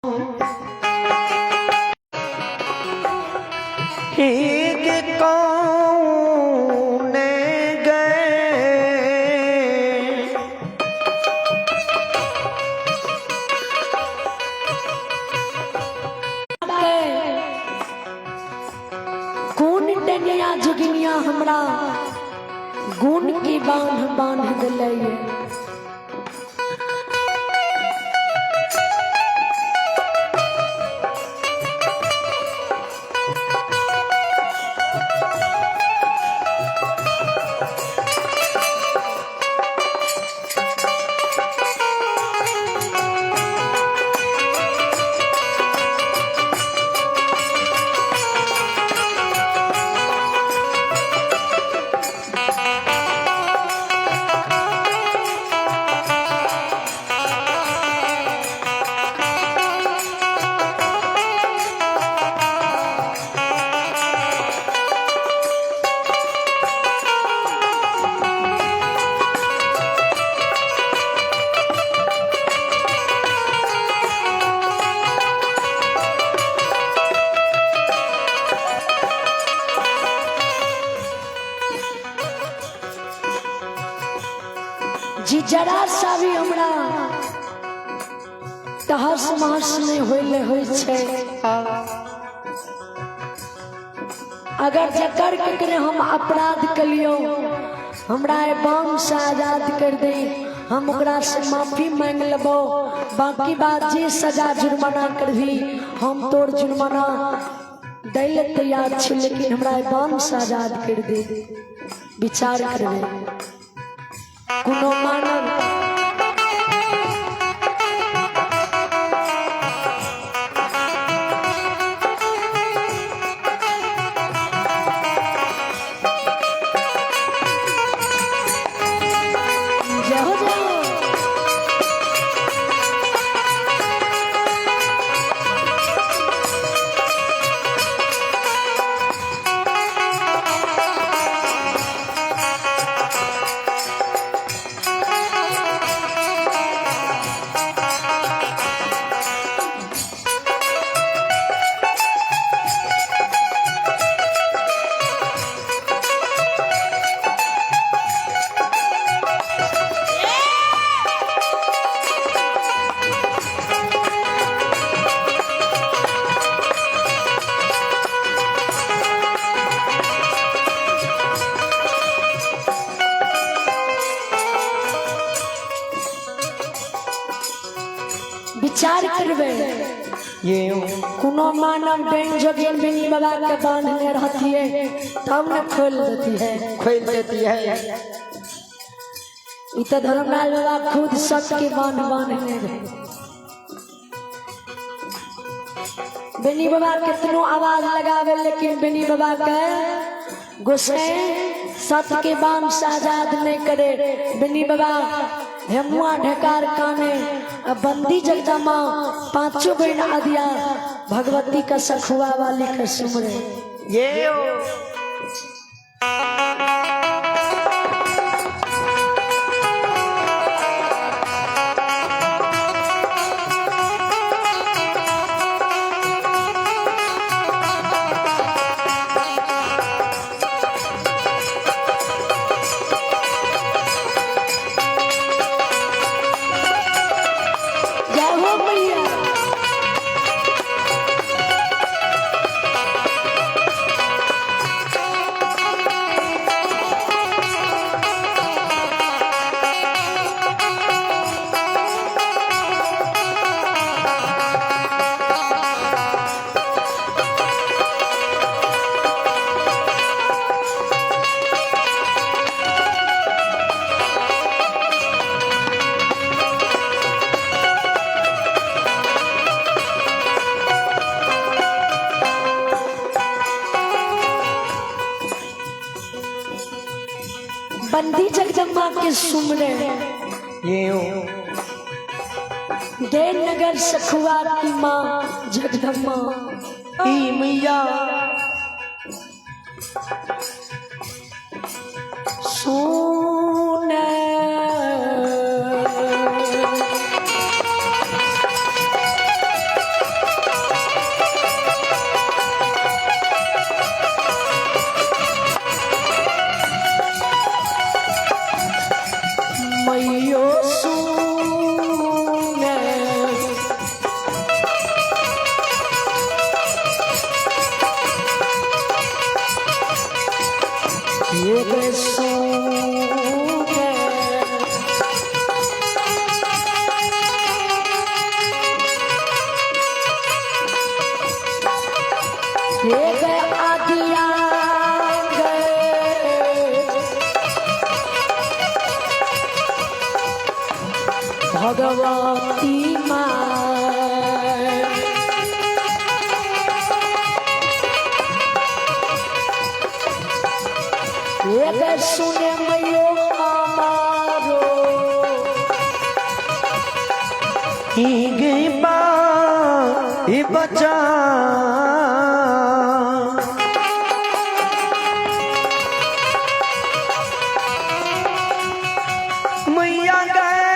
के कौन गए। कोन डनिया जुगिनिया हमरा गुण के बांध बांध दिले। जी जरा सा भी हमरा तहस महस नहीं होइले होइ छै। अगर जकर केकरे हम अपराध कलियो हमरा ए बाम से आजाद कर दे, हम ओकरा से माफी मांग लेबो, बाकी बात जे सजा जुर्माना करबी हम तोर जुर्माना दै ले तैयार छी, लेकिन हमरा ए बाम से आजाद कर दे। विचार करबे कोनो मानव जय हो जय हो। विचार करबे ये कोनो मानव डैन जोगिन बिनी बाबा के बांधने रहती है तब न खोल देती है, खोल देती है। ई तो धर्मलाल बाबा खुद सबके बांध बांधने रहे। बेनी बाबा कितनो आवाज लगावे लेकिन बेनी बाबा के गुस्से सत के बांध से आजाद नहीं करे। बेनी बाबा हेमुआ ढकार काने बंदी जगदम्बा पांचों बहन आदिया भगवती का सखुआ वाली के सुमरे। ये जय हो मैया। बंदी जगदम्बा के सुमरे ये देवनगर सखुआ की माँ जगदम्बा ई मैया सुन ये गए आदिया गए भगवती माँ। ये सुने मैयो हमारो गे बा बचा। मैया गए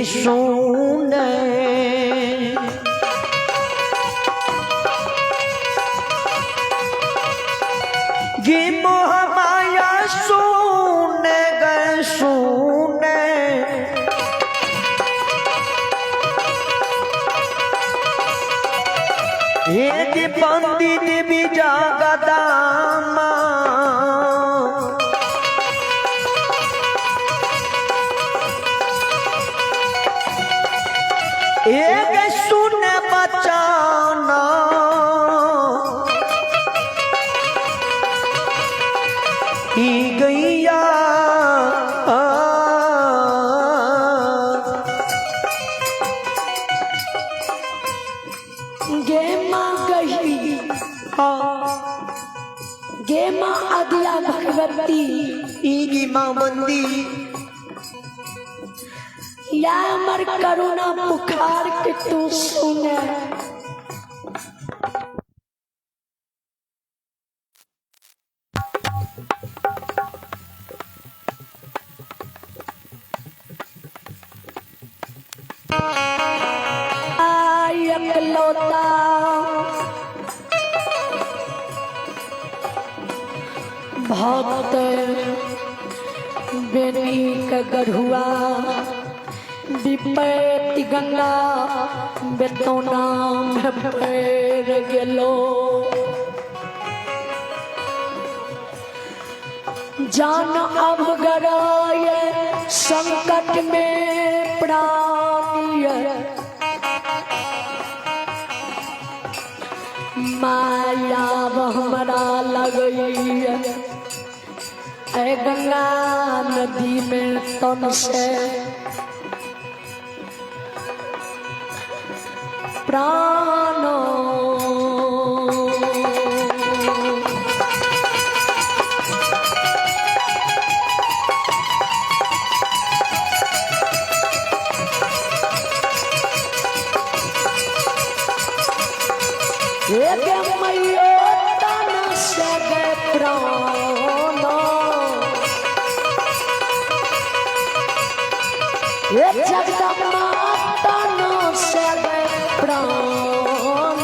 सुने गी मोह माया सुने गए सुने ये बंदी देवी जगदामा एक सुन बचाना ई गैया गे माँ गही गे माँ आदिया भगवती ईगी माँ बंदी या अमर करुणा पुकार के तू सुने। आई अकलौता भक्त बेनी का गढ़ुआ विपैत गंगा बेतौना में पैर गेलो। जान अवगराय संकट में प्राण माया हमरा लगई ऐ गंगा नदी में तन से प्राण एक मैयो तन से गए प्राण एक जगदम्बा तन से गए प्राण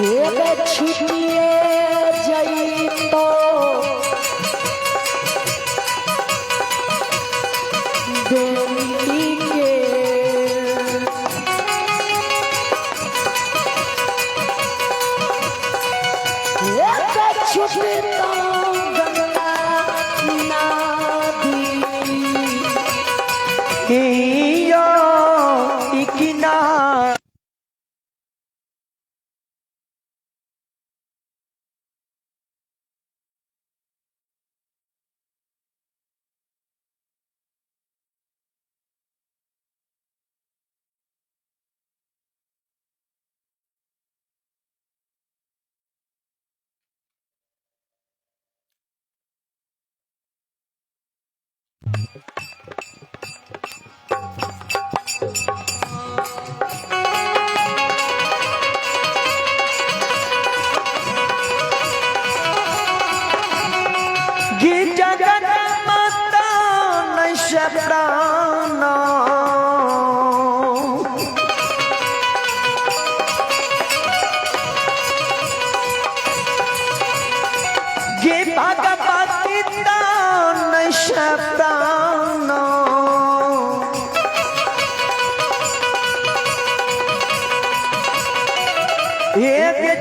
एक छुटिए जई तो बेटी के एक छुटता गंगा नदी या इकिना।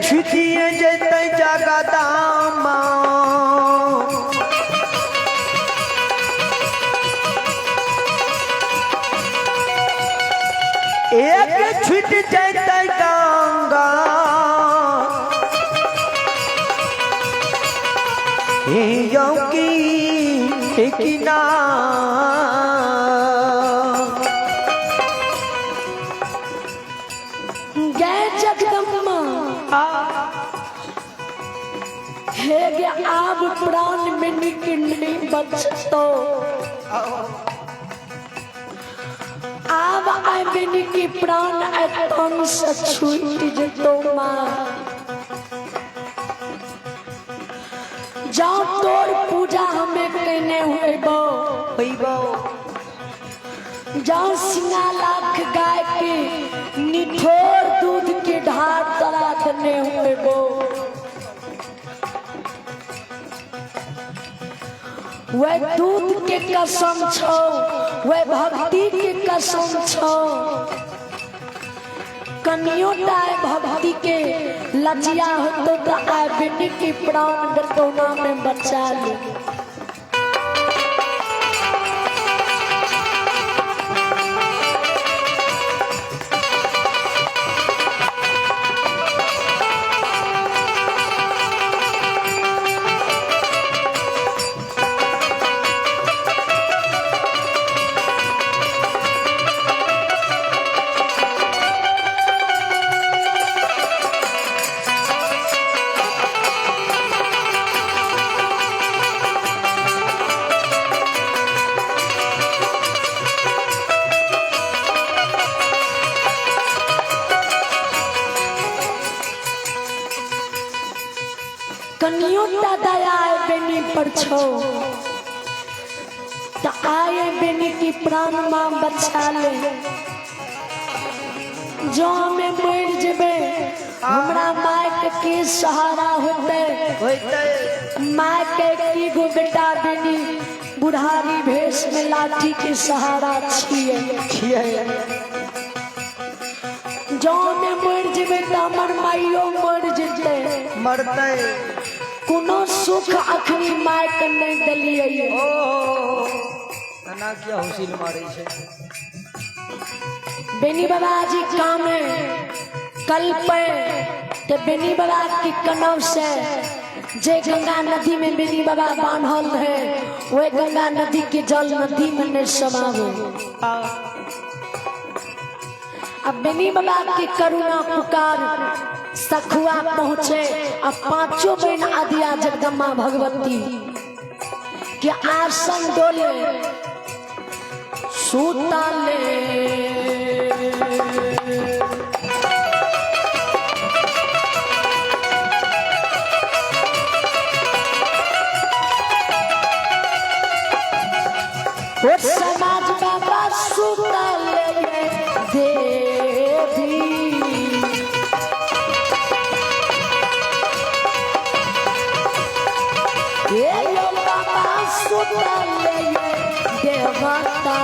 छुटिए जेतै जगदामा। एक छुट जेतै गंगा। यौ की ना गए जगदम्बा, हे गे आब प्राण में निक नहीं बचतो। आब आय बेनी की प्राण तन से छूट जतो माँ। जाओ तोर पूजा हमें कहने हुए बो, जाओ सिंगा लाख गाय के निठोर दूध के ढार तरा देने हुए बो। वह दूध के कसम छो, वह भक्ति के कसम छो। कनियो टाय भक्ति के लजिया होतो तो आय बेटी के प्राण गतौना में बचा ले। कनियो टा दया आए बेनी पर छो तो आए बेनी की प्राण माँ बचा ले। जो हमें मर जबे हमरा माय के की सहारा होते। माय के की गो बेटा बेनी बुढ़ारी भेष में लाठी के सहारा छिए। जो हमें मर जबे तो हमर माइयो मर जते, मरते। कोनो सुख अखनी my के नहीं दलिए। ओ एना किया हुसिल मारै छै। बेनी बाबा जी काम है कल पे ते बेनी बाबा की कनव से जे गंगा नदी में बेनी बाबा बांधल है वह गंगा नदी के जल नदी में नहीं समावे। अब बेनी बाबा की करुणा पुकार सखुआ पहुँचे। अब पांचों बहन आदिया जगदम्बा भगवती के आसन डोले सूताले। ओ समाज बाबा सूताले देवी। ये यो बाबा सूताले देवता।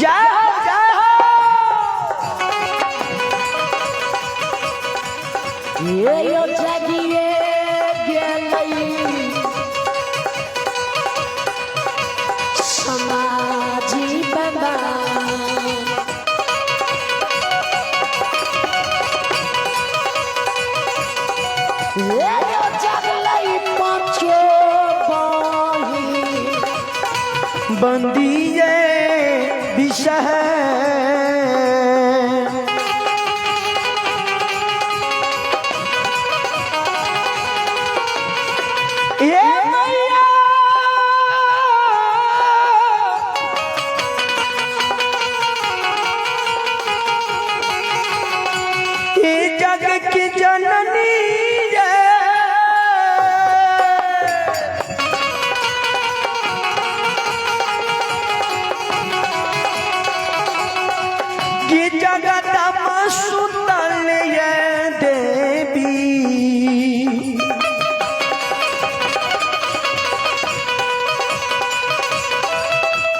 जय हो जय हो। ये यो जगिए गेलई समाजी बाबा। ये यो जगलई पाँचो बहिन बंदिए विषह। ए मैया ए जग की जननी रे, कि जगदम्बा सुतल ये देवी।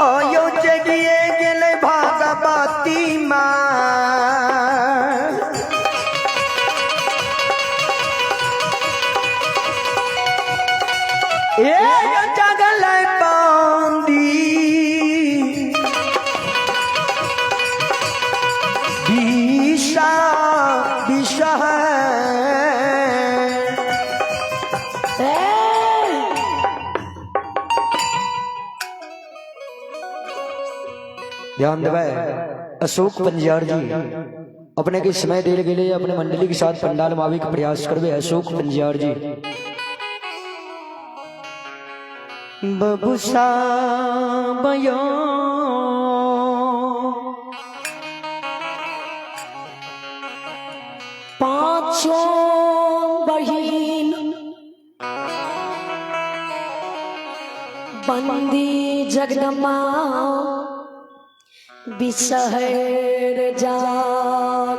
आयो जगिए गेलै भगवती माँ। ध्यान देबै अशोक पंजियार जी अपने के समय देल गेलै अपने मंडली के साथ पंडाल में आवे के प्रयास करबे अशोक पंजियार जी। बबुसा बयो पांचों बहिन बंदी जगदम्बा बिसहर जाग।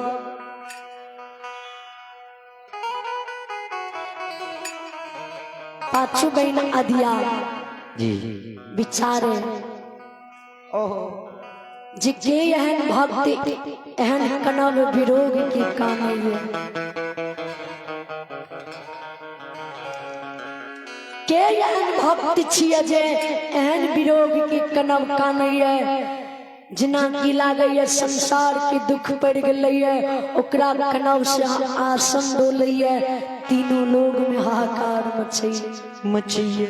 पांचों बहन अधिया जी बिचारे ओहो जे के एहन भक्ति एहन कनव विरोग की कामैया के एहन भक्ति छियै जे एहन विरोग की कनव कानैया जेना की लागैया संसार के दुख पड़ि गेलैया ओकरा कनव से आसन डोलैया तीनों लोग में हाहाकार मचैया मचिए।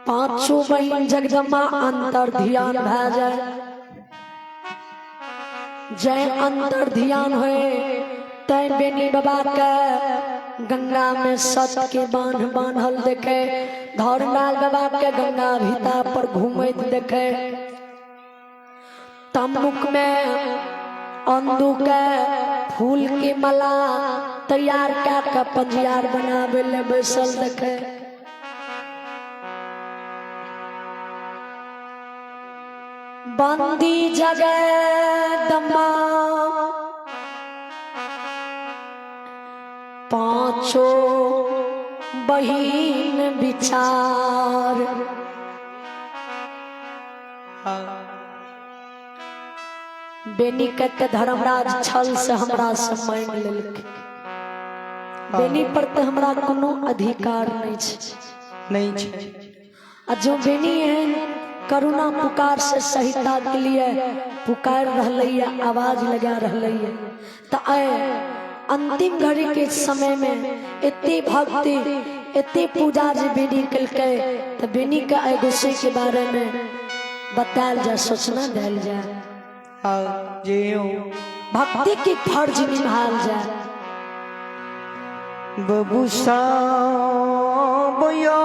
पांचों बहिन जगदम्बा अंतर ध्यान भए जाए जय अंतर ध्यान होए तय बेनी बाबा के गंगा में सत के बांध बांधल देखे धर्मलाल बाबा के गंगा भीता पर घूमैत देखे तमुक में अंदू के फूल के माला तैयार कए के पंजियार बनावे ले बैसल देखे। बंदी जगदम्बा पांचों बहिन विचार बेनी के धर्मराज छल से हमरा से मांगि लेलकै। बेनी पर तऽ हमरा कोनो अधिकार नहि छै। नहीं छै। आ जो बेनी एहन करुणा पुकार से सहिता के लिए पुकार रहलै है, आवाज लगा रहलै है, तऽ आइ अंतिम घड़ी के समय में एते भक्ति एते पूजा जे बेनी केलकै तऽ बेनी के आइ गोसाई के बारे में बतायल जाय, सोचना देल जाय, भक्ति के फर्ज निभाल जाय। बबुसा बयो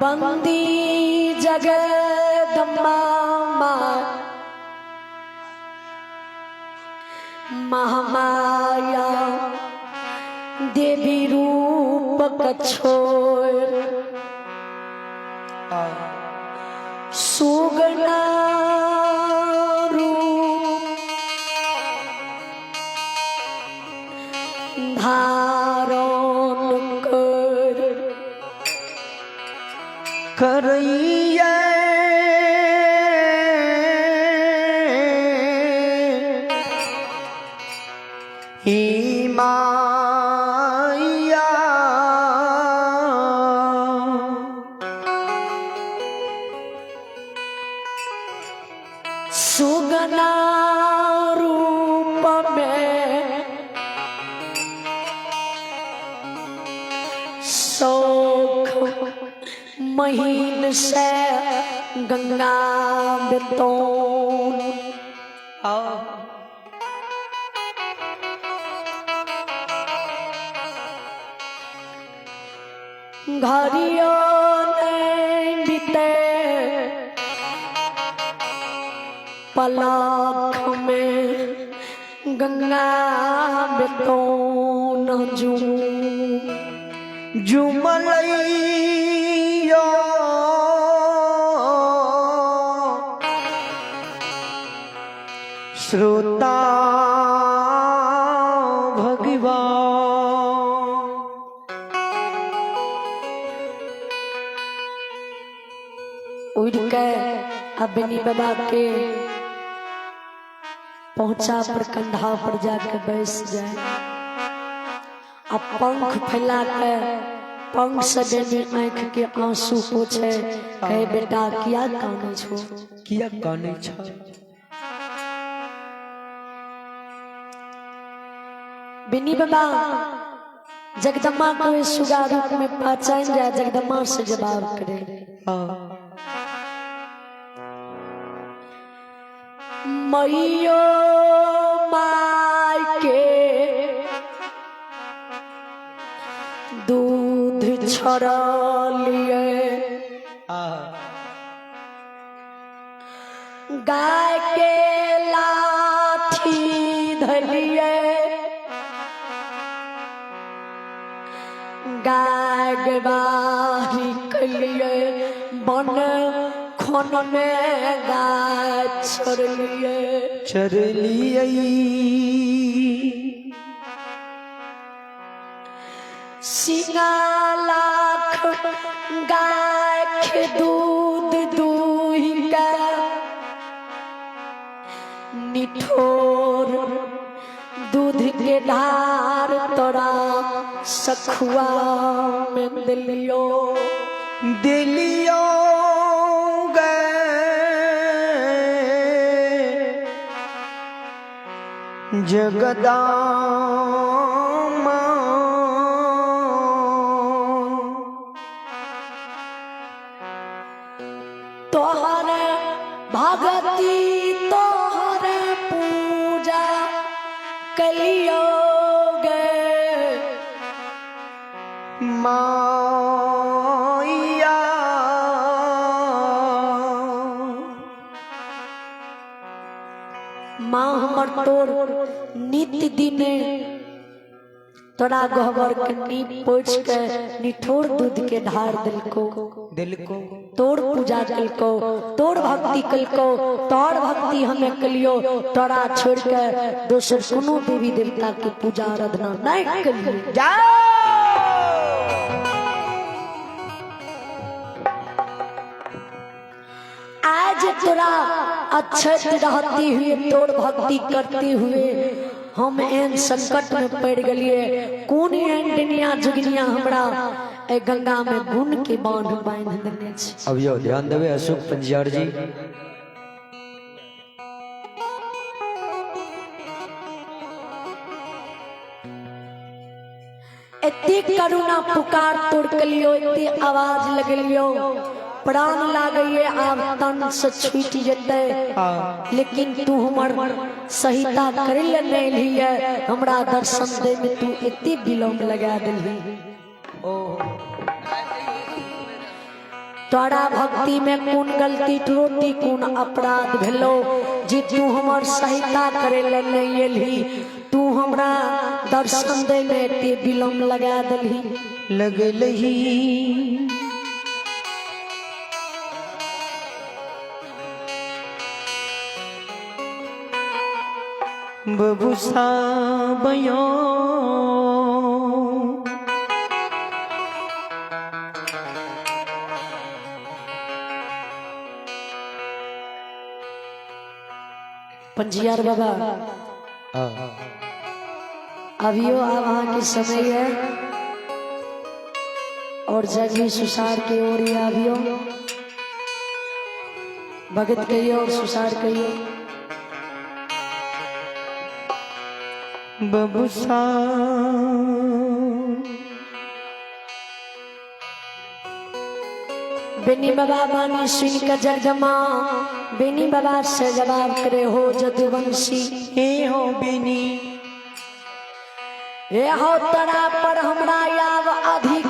बंदी जगदम्बा महामाया देवी रूप कछोर सुगना रूप धारण कर करैया ही माया सुगना रूप में शोख महीन से गंगा बितौन घरियो नहीं बीते पलक में गंगा बितौन जू जुमलैया श्रोता भगवान उड़ के अबनी बाबा के पहुंचा पर कंधा पर जाके बैस जाए आ पंख फैला के पंख से बेनी आंख के आंसू पोछे, कहे बेटा किया कानै छो, किया कानै छ। बिनी बाबा जगदम्बा को सुगा रूप में पहचान जाए, जगदम्बा से जवाब करे। मैयो माय के दूध छड़लिए, गाय के लाठी धलिए, गाय गवाही कलिए, बन खन में गाय छोड़लिए। चरलिए। सिंगा लाख गाय के दूध दूही का निठोर दूध के धार तोरा सखुआ में दिलियो। दिलियो गए जगदामा। तोहर भगती तोहर पूजा कलियो गे माया। माँ हमर तोर नित्य दिने तोरा गहबर के नीप पोछ के निठोर दूध के धार दिलको, दिल को तोर पूजा कलको, तोर भक्ति कलको, तोर भक्ति हमें कलियो। तोरा छोड़ के दोसर कोनो देवी देवता के पूजा आराधना नहीं कलियो। जाओ। आज तोरा अक्षत रहती हुए तोर भक्ति करते हुए हम एहन संकट में पड़ गलिए। कोन एहन दुनिया जुगनिया हमरा ए गंगा में गुण के बांध बांध देने छै। अब यो ध्यान देवे अशोक पंजियार जी। एते करुणा पुकार तोड़ कलियो, एते आवाज लगलियो, प्राण लागैये आब तन से छूट जेतै, लेकिन तू हमर सहिता करे ले नहीं एलही, हमरा दर्शन दे में तू एते विलम्ब लगा देलही। तोरा भक्ति में कोन गलती त्रुटि कोन अपराध भेलो जे तू हमर सहायता करे ले नहीं एलही, तू हमरा दर्शन दे में एते विलम्ब लगा देलही। लगलही। बबुसा बयो पंजियार बाबा, अभियो अब अहाँ के समय है और जगी सुसार के ओर ही अभियो भगत कहियो और सुसार कहियो। बबुसा बेनी बाबा बानी सुन के जगदमा बेनी बाबा से जवाब करे हो जदुवंशी। हे हो बेनी, हे हो तोरा पर हमरा आब अधिकार